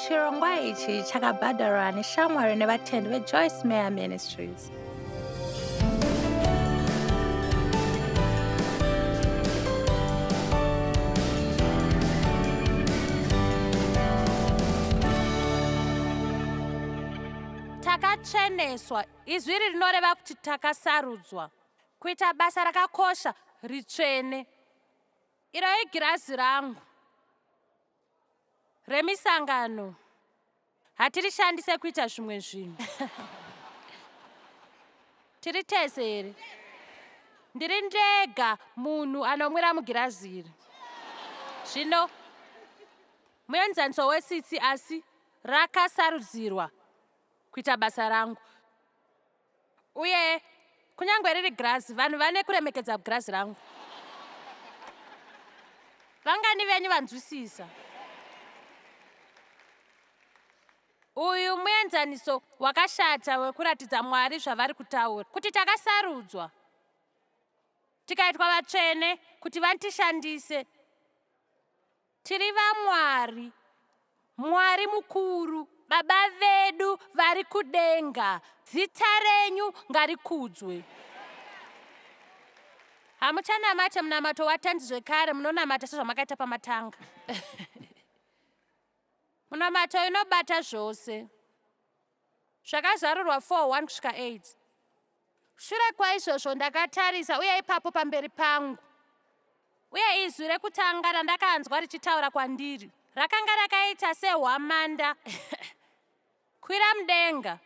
Chirongwa ichi chakabhadharwa neshamwari nevatendi veJoyce Meyer Ministries. Takatsveneswa, izwi iri rinoreva kuti takasarudzwa kuita basa rakakosha ritsvene. Iro igirazi rangu remisangano hatirishandise kuita zvimwe zvinhu. Tiri tese here? Ndiri ndega munhu anomwira mugirazi iri. Zvino muenzaniso wetsitsi asi rakasarudzirwa kuita basa rangu. Uye kunyange riri girazi, vanhu vane kuremekedza girazi rangu. Vangani venyu vanzwisisa? Uyu muenzaniso wakashata wekuratidza Mwari zvavari kutaura, kuti takasarudzwa tikaitwa vatsvene kuti vatishandise. Tiri vaMwari, Mwari mukuru, Baba vedu vari kudenga, zita renyu ngarikudzwe. Hamuchanamate munamato waTenzi zvekare, munonamata sezvamakaita pamatanga. Munamato inobata zvose. Zvakazarurwa 4, 1 kusvika 8. Shure kwaizvozvo ndakatarisa, uye ipapo pamberi pangu, uye izwi rekutanga randakanzwa richitaura kwandiri rakanga rakaita sehwamanda. Kwira mudenga,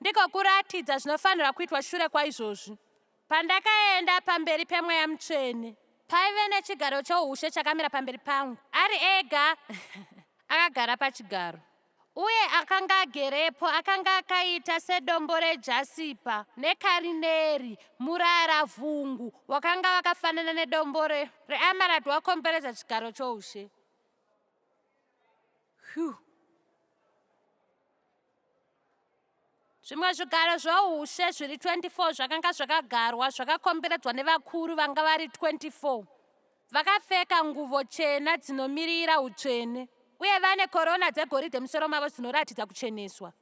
ndiko kuratidza zvinofanirwa kuitwa shure kwaizvozvi. Pandakaenda pamberi peMweya Mutsvene, paive nechigaro choushe chakamira pamberi pangu, ari ega akagara pachigaro. Uye akanga agerepo akanga akaita sedombo rejasipa nekarineri, muraravungu wakanga wakafanana nedombo reamaradhi wakomberedza chigaro choushe. Whew. Zvimwe zvigaro zvoushe zviri 24 zvakanga zvakagarwa zvakakomberedzwa nevakuru vanga vari 24 vakapfeka nguvo chena dzinomirira utsvene uye vane korona dzegoridhe musoro mavo dzinoratidza kucheneswa.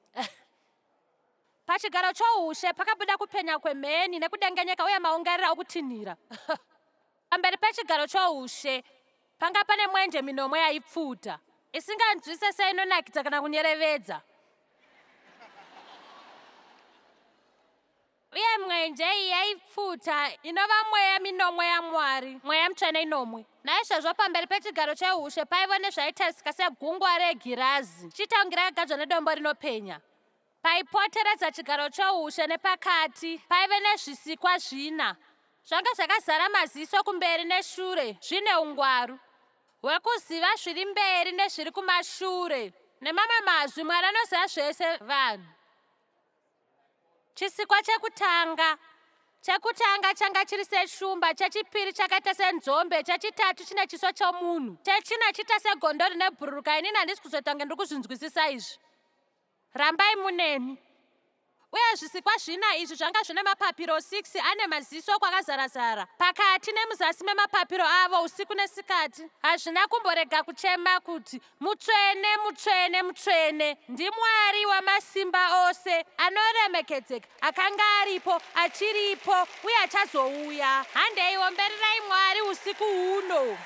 Pachigaro choushe pakabuda kupenya kwemheni nekudengenyeka uye maungarira okutinhira. Pamberi pechigaro choushe panga pane mwenje minomwe yaipfuta, isinganzwise seinonakidza kana kunyerevedza. Uye mwenje iyi yaipfuta inova mweya minomwe yaMwari, mweya mutsvene inomwe. Naizvozvo pamberi pechigaro cheushe paiva nezvaitarisika segungwa regirazi, chichiita kunge rakagadzwa nedombo rinopenya. Paipoteredza chigaro choushe nepakati paive nezvisikwa zvina zvanga zvakazara maziso kumberi neshure zvine ungwaru hwekuziva zviri mberi nezviri kumashure. Nemamwe mazwi, Mwari anoziva zvese vanhu. Chisikwa chekutanga chekutanga changa chiri seshumba, chechipiri chakaita senzombe, chechitatu chine chiso chomunhu, chechina chiita segondo rine bhururuka. Inini handisi kuzoita kunge ndiri kuzvinzwisisa izvi. Rambai muneni. Uye zvisikwa zvina izvi zvanga zvine mapapiro 6 ane maziso kwakazara-zara pakati nemuzasi memapapiro avo usiku nesikati. Hazvina kumborega kuchema kuti, Mutsvene, mutsvene, mutsvene ndiMwari wamasimba ose, anoremekedzeka, akanga aripo, achiripo, uye achazouya. Handei, ombererai Mwari usiku huno.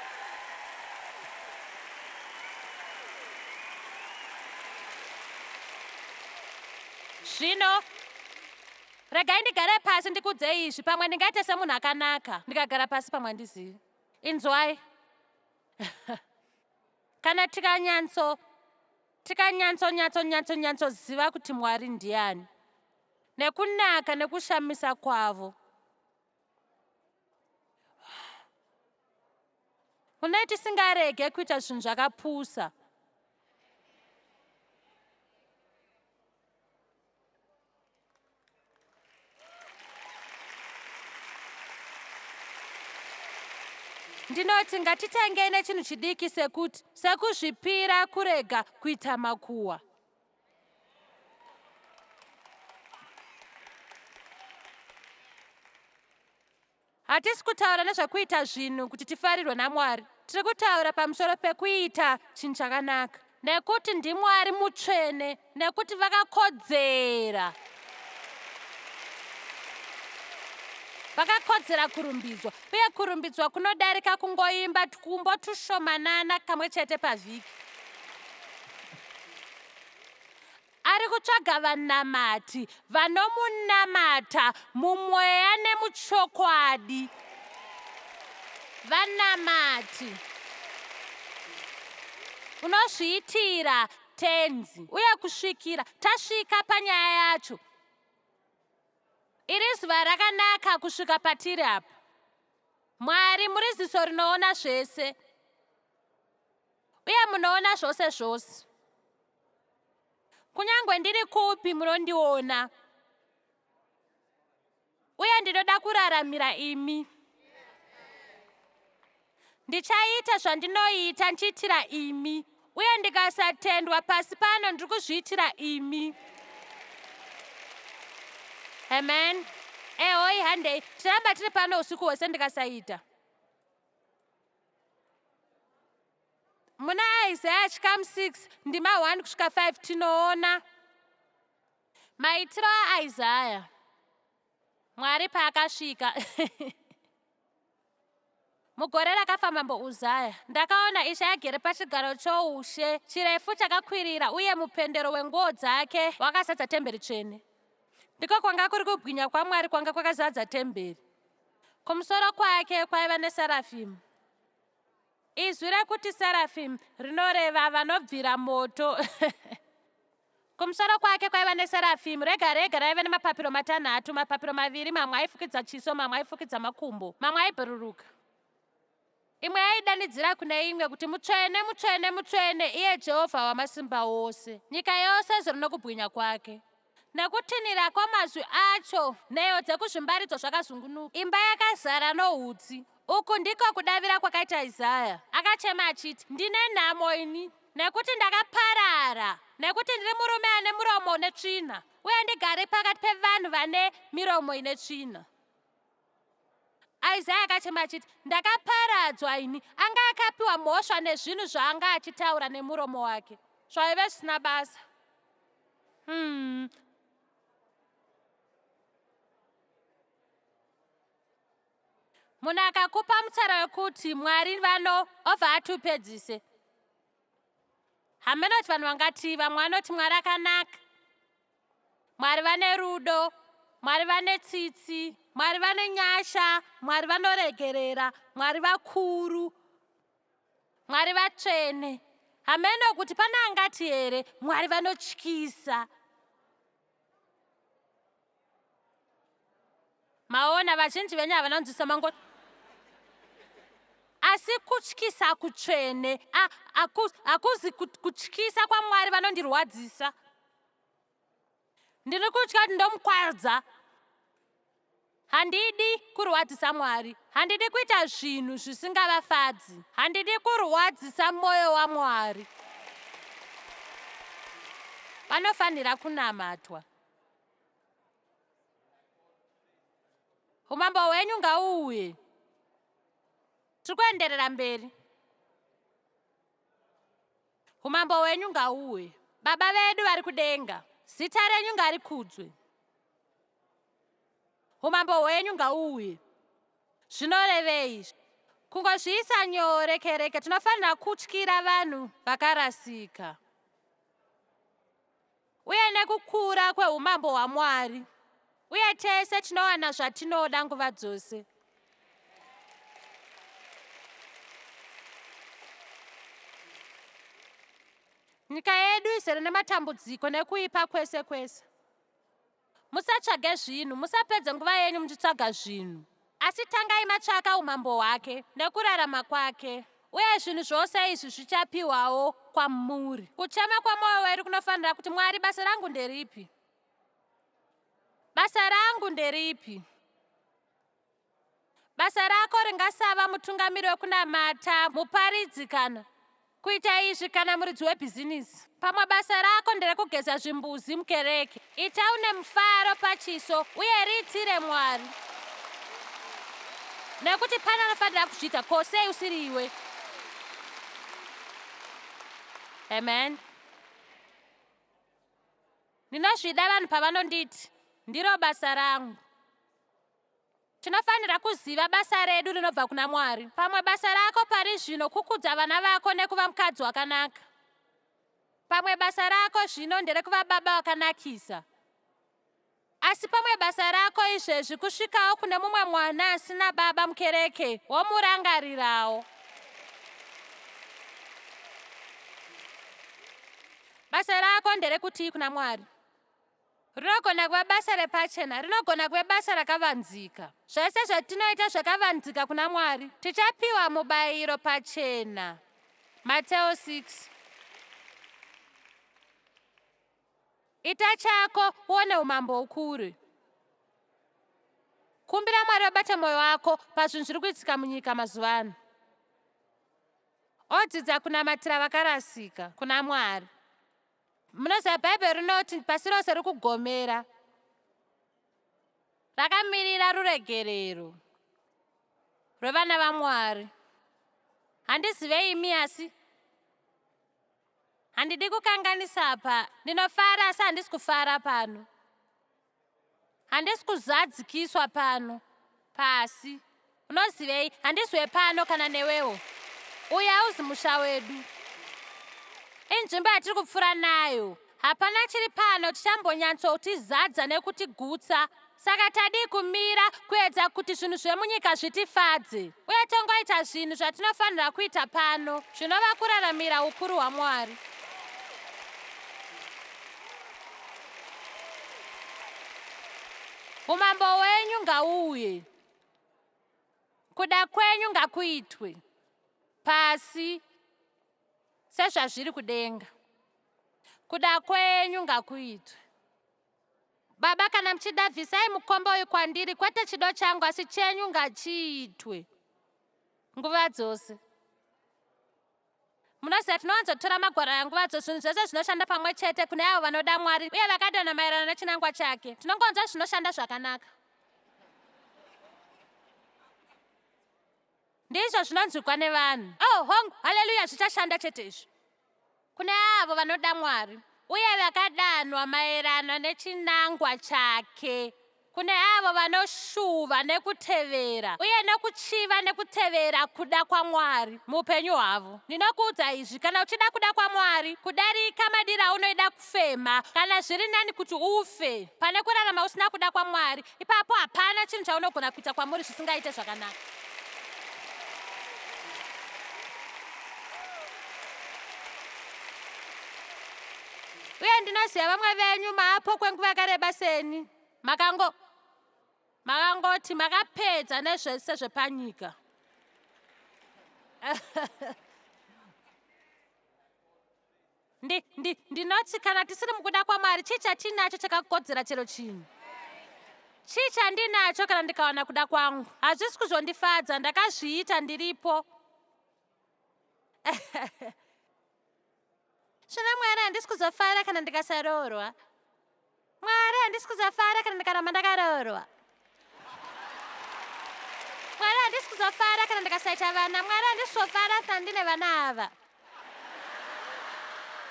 Zvino, regai ndigare pasi ndikudzei izvi. Pamwe ndingaite semunhu akanaka ndikagara pasi, pamwe handizivi. Inzwai. Kana tikanyatso tikanyatso nyatso nyatso nyatsoziva kuti Mwari ndiani nekunaka nekushamisa kwavo, Unai tisingarege kuita zvinhu zvakapusa. Ndinoti ngatitangei nechinhu chidiki sekuti sekuzvipira kurega kuita makuhwa. Hatisi kutaura nezvekuita zvinhu kuti tifarirwe naMwari. Tiri kutaura pamusoro pekuita chinhu chakanaka. Nekuti ndiMwari mutsvene, nekuti vakakodzera. Vakakodzera kurumbidzwa, uye kurumbidzwa kunodarika kungoimba twumbo tushomanana kamwe chete pavhiki. Ari kutsvaga vanamati vanomunamata mumweya nemuchokwadi. Vanamati. Unozviitira Tenzi. Uye kusvikira tasvika panyaya yacho. Iri zuva rakanaka kusvika patiri apa. Mwari muri ziso rinoona zvese. Uye munoona zvose zvose. Kunyange ndiri kupi munondiona. Uye ndinoda kuraramira imi. Ndichaita zvandinoita ndichiitira imi. Uye ndikasatendwa pasi pano ndiri kuzviitira imi. Amen. Ehoi handei. Tiramba tiri pano usiku hwese ndikasaita. Muna Isaya chikamu 6 ndima 1 kusvika 5 tinoona maitiro aIsaya Mwari paakasvika mugore rakafa mambo Uzaya, ndakaona Ishe agere pachigaro choushe chirefu chakakwirira uye mupendero wenguo dzake wakazadza temberi tsvene. Ndiko kwanga kuri kubwinya kwaMwari kwanga kwakazadza temberi. Kumusoro kwake kwaiva neserafimu. Izwi rekuti serafimu rinoreva vanobvira moto. Kumusoro kwake kwaiva neserafimu, rega rega raiva nemapapiro matanhatu, mapapiro maviri, mamwe aifukidza chiso, mamwe aifukidza makumbo, mamwe aibhururuka. Imwe yaidanidzira kune imwe kuti, Mutsvene, mutsvene, mutsvene, iye Jehovha Wamasimba Ose. Nyika yose izere nokubwinya kwake. Nekutinhira kwamazwi acho, nheyo dzekuzvimbaridzo zvakazungunuka. Imba yakazara noutsi. Uku ndiko kudavira kwakaita Isaya. Akachema achiti, Ndine nhamo ini, nekuti ndakaparara, nekuti ndiri murume ane muromo une tsvina, uye ndigare pakati pevanhu vane miromo ine tsvina. Isaya akachema achiti, Ndakaparadzwa ini. Anga akapiwa mhosva nezvinhu zvaanga achitaura nemuromo wake zvaive zvisina basa. Munhu akakupa mutsara wekuti Mwari vano obva ati upedzise. Hameno kuti vanhu vangati vamwe vanoti Mwari akanaka. Mwari vane rudo, Mwari vane tsitsi, Mwari vane nyasha, Mwari vanoregerera, Mwari vakuru, Mwari vatsvene. Hameno kuti pane angati here Mwari vanotyisa. Maona vazhinji venyu havana kunzwisa mango asi kutyisa kutsvene hakuzi kutyisa kwaMwari vanondirwadzisa. Ndiri kutya kuti ndomukwadza. Handidi kurwadzisa Mwari. Handidi kuita zvinhu zvisingavafadzi. Handidi kurwadzisa mwoyo waMwari. Vanofanira kunamatwa. Umambo hwenyu ngauuye. Tiri kuenderera mberi. Umambo hwenyu ngauuye. Baba vedu vari kudenga, zita renyu ngarikudzwe. Umambo hwenyu ngauuye. Zvinorevei izvi? Kungozviisa nyore kereke tinofanira kutyira vanhu vakarasika. Uye nekukura kweumambo hwaMwari. Uye tese tinowana zvatinoda nguva dzose. Nyika yedu izere nematambudziko nekuipa kwese kwese. Musatsvage zvinhu, musapedze nguva yenyu muchitsvaga zvinhu. Asi tangai matsvaka umambo hwake nekurarama kwake, uye zvinhu zvose izvi zvichapiwawo kwamuri. Kuchema kwamwoyo wedu kunofanira kuti, Mwari, basa rangu nderipi? Basa rangu nderipi? Basa rako ringasava mutungamiri wekunamata, muparidzi kana kuita izvi kana muridzi webhizinisi. Pamwe basa rako nderekugeza zvimbuzi mukereke. Ita une mufaro pachiso uye riitire Mwari. Nekuti pane anofanira kuzviita, ko sei usiri iwe? Amen. Ndinozvida vanhu pavanonditi ndiro basa rangu. Tinofanira kuziva basa redu rinobva kuna Mwari. Pamwe basa rako pari zvino kukudza vana vako nekuva mukadzi wakanaka. Pamwe basa rako zvino nderekuva baba wakanakisa. Asi pamwe basa rako izvezvi kusvikawo kune mumwe mwana asina baba mukereke womurangarirawo. Basa rako nderekutii kuna Mwari? Rinogona kuva basa repachena, rinogona kuve basa rakavanzika. Zvese zvatinoita zvakavanzika kuna Mwari, tichapiwa mubayiro pachena. Mateo 6. Ita chako uone umambo ukure. Kumbira Mwari vabate mwoyo wako pazvinhu zviri kuitika munyika mazuva ano. Odzidza kunamatira vakarasika kuna Mwari. Munoziva Bhaibheri rinoti pasi rose riri kugomera rakamirira ruregerero rwevana vaMwari. Handizive imi asi handidi kukanganisa apa. Ndinofara asi handisi kufara pano. Handisi kuzadzikiswa pano pasi. Unozivei, handisi wepano kana newewo. Uyu hauzi musha wedu. Inzvimbo yatiri kupfuura nayo. Hapana chiri pano chichambonyatsotizadza nekutigutsa. Saka tadii kumira kuedza kuti zvinhu zvemunyika zvitifadze uye tongoita zvinhu zvatinofanira kuita pano, zvinova kuraramira ukuru hwaMwari. Umambo hwenyu ngauuye, kuda kwenyu ngakuitwe pasi sezvazviri kudenga. Kuda kwenyu ngakuitwe. Baba, kana muchida, bvisai mukombe uyu kwandiri, kwete chido changu, asi chenyu ngachiitwe. Nguva dzose. Munoziva, tinowanzotora magwaro aya nguva dzose, zvinhu zvese zvinoshanda pamwe chete kune avo vanoda Mwari uye vakadana maererano nechinangwa chake. Tinongonzwa zvinoshanda zvakanaka. Ndizvo zvinonzwikwa nevanhu. Oh, hongu, haleluya, zvichashanda chete izvi. Kune avo vanoda Mwari uye vakadanwa maererano nechinangwa chake. Kune avo vanoshuva nekutevera uye nekuchiva nekutevera kuda kwaMwari muupenyu hwavo. Ndinokuudza izvi, kana uchida kuda kwaMwari kudarika madiro aunoida kufema, kana zviri nani kuti ufe pane kurarama usina kuda kwaMwari, ipapo hapana chinhu chaunogona kuita kwamuri zvisingaite zvakanaka. Uye ndinoziva vamwe venyu maapo kwenguva yakareba seni makango makangoti makapedza nezvese zvepanyika. Ndi, ndi, ndinoti kana tisiri mukuda kwaMwari, chii chatinacho chakakodzera chero chinhu? Chii chandinacho kana ndikawana kuda kwangu? Hazvisi kuzondifadza, ndakazviita ndiripo. Zvino Mwari, handisi kuzofara kana ndikasaroorwa. Mwari, handisi kuzofara kana ndikaramba ndakaroorwa. Mwari, handisi kuzofara kana ndikasaita vana. Mwari, handisi kuzofara kana ndine vana ava.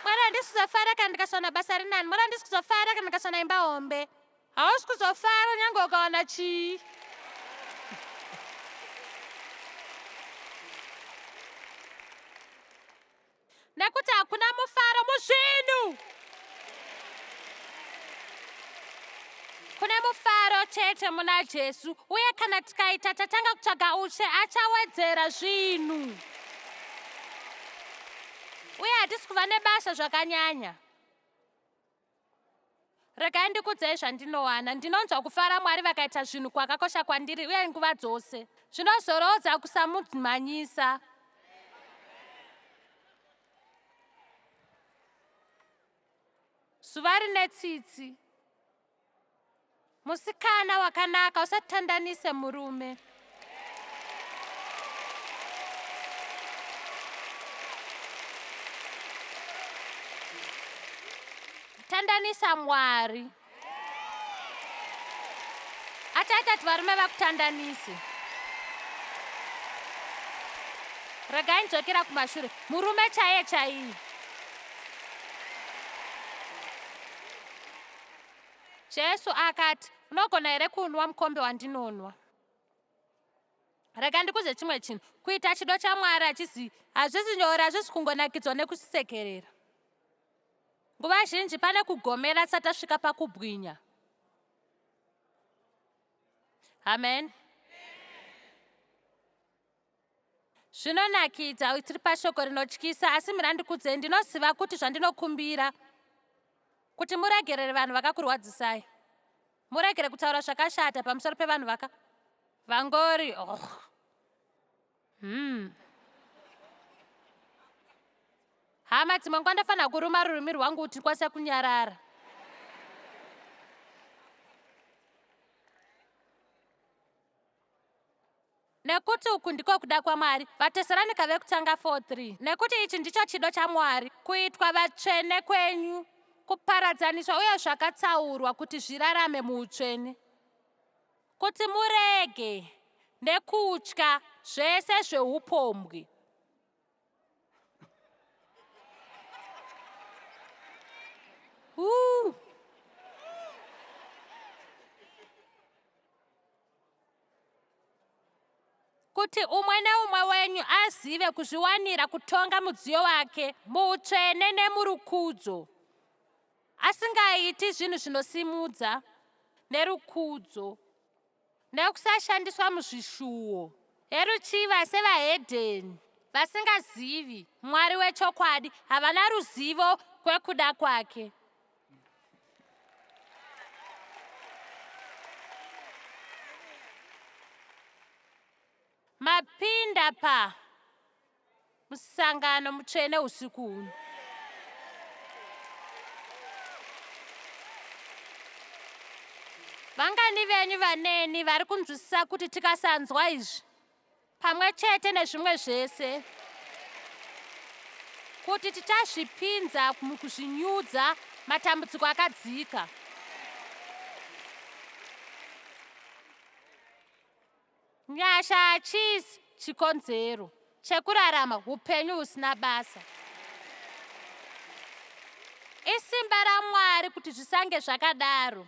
Mwari, handisi kuzofara kana ndikasawana basa rinani. Mwari, handisi kuzofara kana ndikasawana imba hombe. Hausi kuzofara nyange ukawana chii. Nekuti hakuna mufaro muzvinhu. Kune mufaro chete muna Jesu, uye kana tikaita tatanga kutsvaga ushe, achawedzera zvinhu. Uye hatisi kuva nebasa zvakanyanya. Regai ndikudzei zvandinowana. Ndinonzwa kufara Mwari vakaita zvinhu kwakakosha kwandiri uye nguva dzose. Zvinozorodza kusamumhanyisa. Zuva rine tsitsi. Musikana wakanaka usatandanise murume. Tandanisa Mwari. Achaita kuti varume vakutandanise. Regai ndzokera kumashure. Murume chaiye chaiye. Jesu akati, Unogona here kunwa mukombe wandinonwa? Rega ndikuze chimwe chinhu. Kuita chido chaMwari hachizi hazvisi nyore, hazvisi kungonakidzwa nekusekerera. Nguva zhinji pane kugomera tisati tasvika pakubwinya. Amen. Zvinonakidza tiri pashoko rinotyisa asi mira ndikudzei ndinoziva kuti zvandinokumbira kuti muregerere vanhu vakakurwadzisai muregere kutaura zvakashata pamusoro pevanhu vaka vangori oh. hmm. Hama, dzimwe nguva ndofanira kuruma rurimi rwangu kuti ndikwanise kunyarara. Nekuti uku ndiko kuda kwaMwari. VaTesaronika vekutanga 4:3. Nekuti ichi ndicho chido chaMwari, kuitwa vatsvene kwenyu, kuparadzaniswa uye zvakatsaurwa kuti zvirarame muutsvene. Kuti murege nekutya zvese zveupombwe. Woo! Kuti umwe neumwe wenyu azive kuzviwanira kutonga mudziyo wake muutsvene nemurukudzo, asingaiti zvinhu zvinosimudza nerukudzo, nekusashandiswa muzvishuwo eruchiva sevahedheni vasingazivi Mwari wechokwadi, havana ruzivo kwekuda kwake. Mapinda pa musangano mutsvene usiku huno. Vangani venyu vaneni vari kunzwisisa kuti tikasanzwa izvi pamwe chete nezvimwe zvese kuti tichazvipinza mukuzvinyudza matambudziko akadzika. Nyasha hachisi chikonzero chekurarama hupenyu husina basa. Isimba raMwari kuti zvisange zvakadaro,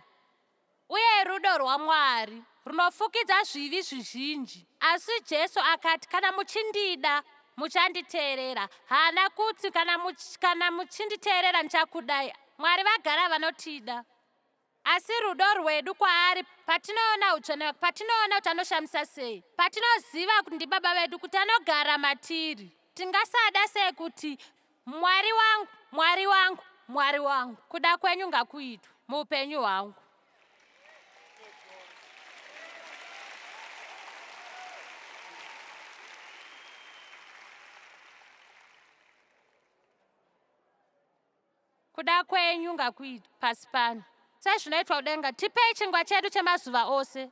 uye rudo rwaMwari runofukidza zvivi zvizhinji. Asi Jesu akati, Kana muchindida, muchanditeerera. Haana kuti, Kana, much, kana muchinditeerera ndichakudai. Mwari vagara vanotida. Asi rudo rwedu kwaari, patinoona hutsvene hwake, patinoona kuti anoshamisa sei, patinoziva kuti ndibaba vedu, kuti anogara matiri, tingasada sei kuti, Mwari wangu, Mwari wangu, Mwari wangu, kuda kwenyu ngakuitwe muupenyu hwangu. Kuda kwenyu ngakuitwe pasi pano sezvinoitwa kudenga. Tipei chingwa chedu chemazuva ose.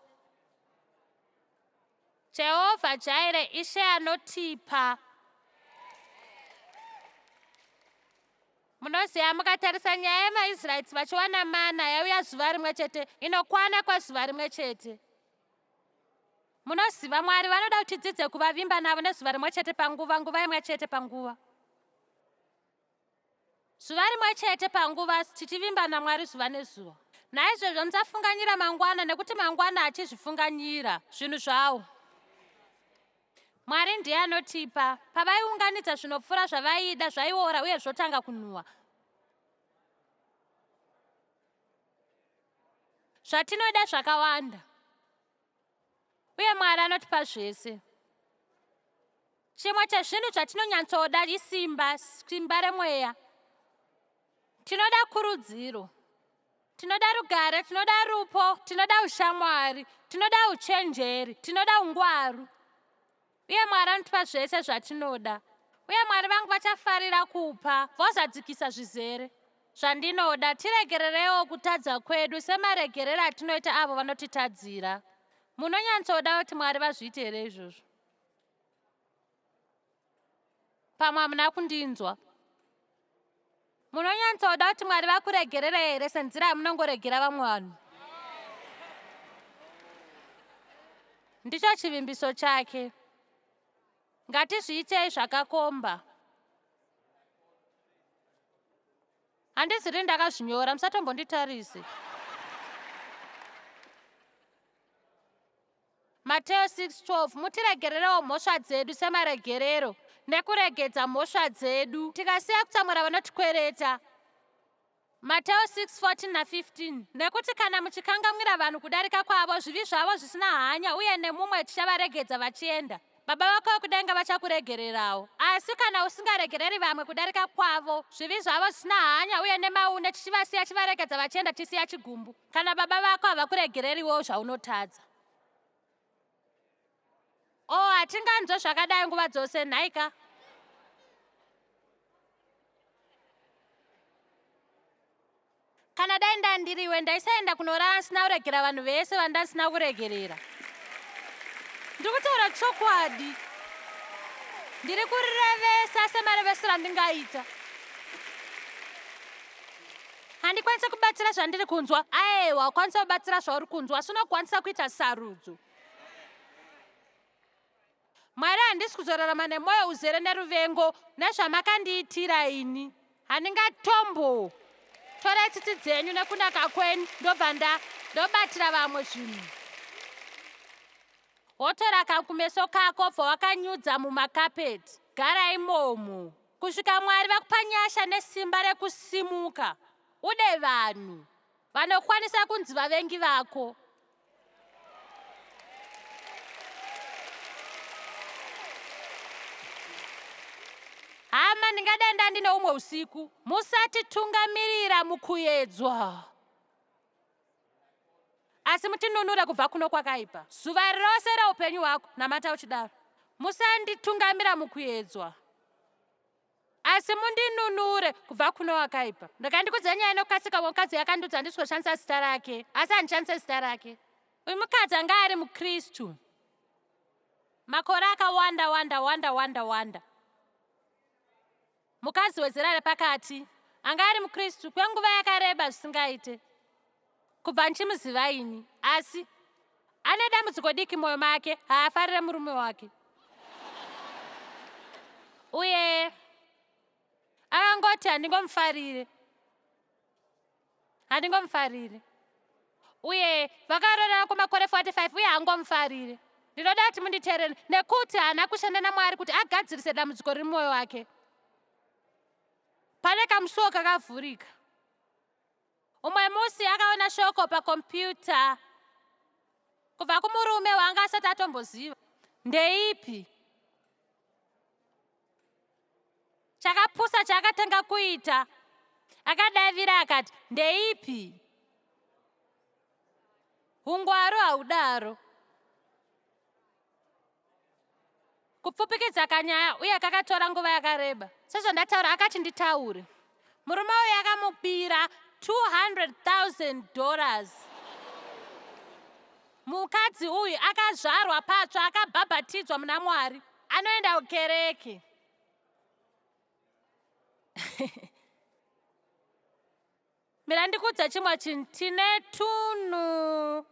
Jehovha Jaire, Ishe anotipa. Munoziva, mukatarisa nyaya yemaIsraeri vachiwana mana yauya zuva rimwe chete, inokwana kwezuva rimwe chete. Munoziva, Mwari vanoda kuti tidzidze kuvavimba navo nezuva rimwe chete panguva, nguva imwe chete panguva. Zuva rimwe chete panguva tichivimba naMwari zuva nezuva. Naizvozvo musafunganyira mangwana nekuti mangwana achizvifunganyira zvinhu zvawo. Mwari ndiye anotipa. Pavaiunganidza zvinopfuura zvavaida zvaiora uye zvotanga kunhuhwa. Zvatinoda zvakawanda. Uye Mwari anotipa zvese. Chimwe chezvinhu zvatinonyatsoda isimba, simba remweya. Tinoda kurudziro. Tinoda rugare, tinoda rupo, tinoda ushamwari, tinoda uchenjeri, tinoda ungwaru. Uye Mwari anotipa zvese zvatinoda. Uye Mwari vangu vachafarira kupa, vozadzikisa zvizere zvandinoda. Tiregererewo kutadza kwedu semaregerero atinoita avo vanotitadzira. Munonyatsoda kuti Mwari vazviite here izvozvo? Pamwe hamuna kundinzwa. Munonyatsoda kuti Mwari vakuregerere here senzira yamunongoregera vamwe vanhu? Ndicho chivimbiso chake. Ngatizviitei zvakakomba. Handiziri ndakazvinyora, musatombonditarise. Mateo 6:12 Mutiregererewo mhosva dzedu semaregerero nekuregedza mhosva dzedu tikasiya kutsamwira vanotikwereta. Mateo 6:14 na 15 Nekuti kana muchikangamwira vanhu kudarika kwavo, zvivi zvavo zvisina hanya uye nemumwe tichavaregedza vachienda, Baba vako vekudenga vachakuregererawo. Asi kana usingaregereri vamwe kudarika kwavo, zvivi zvavo zvisina hanya uye nemaune tichivasiya chivaregedza vachienda tichisiya chigumbu, kana Baba vako havakuregereriwo zvaunotadza. O, oh, hatinganzwe zvakadai nguva dzose, nhaika? Kana dai ndandiriwe ndaisaenda kunorara ndisina kuregera vanhu vese vandasina kuregerera. Ndiri kutaura chokwadi. Ndiri kurevesa semarevesero andingaita. Handikwanise kubatsira zvandiri kunzwa. Aewa, ukwanisa kubatsira zvauri kunzwa, asi unokwanisa kuita sarudzo. Mwari handisi kuzorarama nemwoyo uzere neruvengo nezvamakandiitira ini. Handingatombo torai tsitsi dzenyu nekunaka kwenyu ndobva nda ndobatira vamwe zvinhu. Wotora kakumeso kako bva wakanyudza mumakapeti. Gara imomo kusvika Mwari vakupa nyasha nesimba rekusimuka ude vanhu vanokwanisa kunzi vavengi vako. Hama, ndingadai ndandine umwe usiku. Musatitungamirira mukuyedzwa, asi mutinunure kubva kuno kwakaipa. Zuva rose reupenyu hwako, namata uchidaro. Musanditungamira mukuyedzwa. Asi mundinunure kubva kuno wakaipa. Ndakandikudza nyaya inokasika mukadzi yakandiudza handisi kushandisa zita rake. Asi handishandise zita rake. Uyu mukadzi anga ari muKristu. Makore akawanda wanda wanda wanda wanda. Mukadzi wezera repakati anga ari muKristu kwenguva yakareba zvisingaite. Kubva ndichimuziva ini. Asi ane dambudziko diki mwoyo make, haafarire murume wake. Uye akangoti handingomufarire. Handingomufarire. Uye vakaroorana kwemakore 45 uye haangomufarire. Ndinoda kuti munditeerere nekuti haana kushanda naMwari kuti agadzirise dambudziko riri mumwoyo wake. Pane kamusuo kakavhurika. Umwe musi akaona shoko pakombiyuta kubva kumurume waanga asati atomboziva. Ndeipi? Chakapusa chaakatanga kuita, akadavira akati, Ndeipi? Ungwaru haudaro. Kupfupikidza kanyaya uye kakatora nguva yakareba. Sezvandataura akati nditaure. Murume uyu akamubira 200,000 dollars. Mukadzi uyu akazvarwa patsva akabhabhatidzwa muna Mwari. Anoenda kukereke. Mira ndikuudze chimwe chinhu, tine tunhu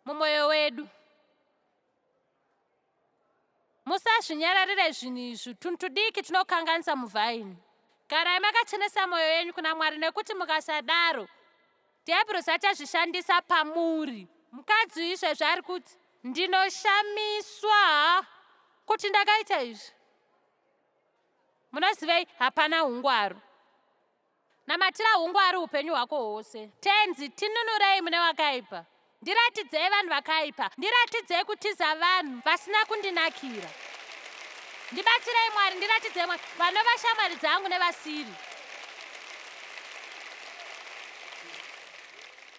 mumwoyo wedu. Musazvinyararire zvinhu izvi, tunhu tudiki tunokanganisa muvhaini. Garai makachenesa mwoyo yenyu kuna Mwari nekuti mukasadaro Dhiabhorosi achazvishandisa pamuri. Mukadzi uyu izvezvi ari kuti ndinoshamiswa kuti ndakaita izvi. Munozivei, hapana ungwaru. Namatira hungwaru hupenyu hwako hwose. Tenzi, tinunurei mune wakaipa. Ndiratidzei vanhu vakaipa. Ndiratidzei kutiza vanhu vasina kundinakira. Ndibatsirei Mwari, ndiratidzei Mwari vanova shamwari dzangu nevasiri.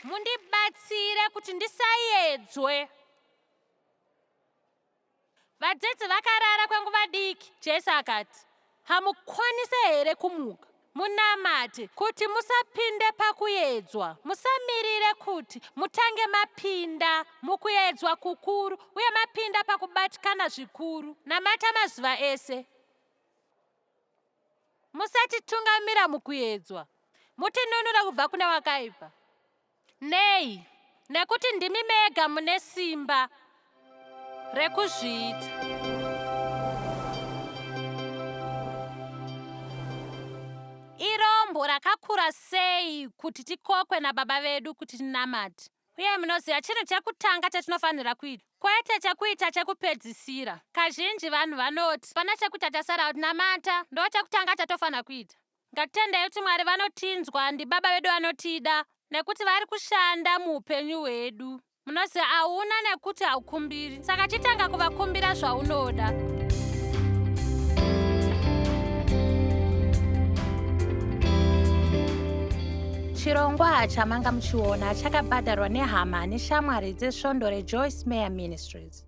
Mundibatsire kuti ndisayedzwe. Vadzidzi vakarara kwenguva diki. Jesu akati, Hamukwanise here kumuka? Munamate kuti musapinde pakuyedzwa. Musamirire kuti mutange mapinda mukuyedzwa kukuru uye mapinda pakubatikana zvikuru. Namata mazuva ese. Musatitungamira mukuyedzwa. Mutinunure kubva kune wakaipa. Nei? Nekuti ndimi mega mune simba rekuzviita. Irombo rakakura sei kuti tikokwe naBaba vedu kuti tinamate. Uye munoziva chinhu chekutanga chatinofanira kuita, kwete chekuita chekupedzisira. Kazhinji vanhu vanoti pana chekuita chasara kuti namata, ndo chekutanga chatofanira kuita. Ngatitendei kuti Mwari vanotinzwa, ndibaba vedu vanotida, nekuti vari kushanda muupenyu hwedu. Munoziva hauna nekuti haukumbiri, saka chitanga kuvakumbira zvaunoda. Chirongwa chamanga muchiona chakabhadharwa nehama neshamwari dzesvondo reJoyce Meyer Ministries.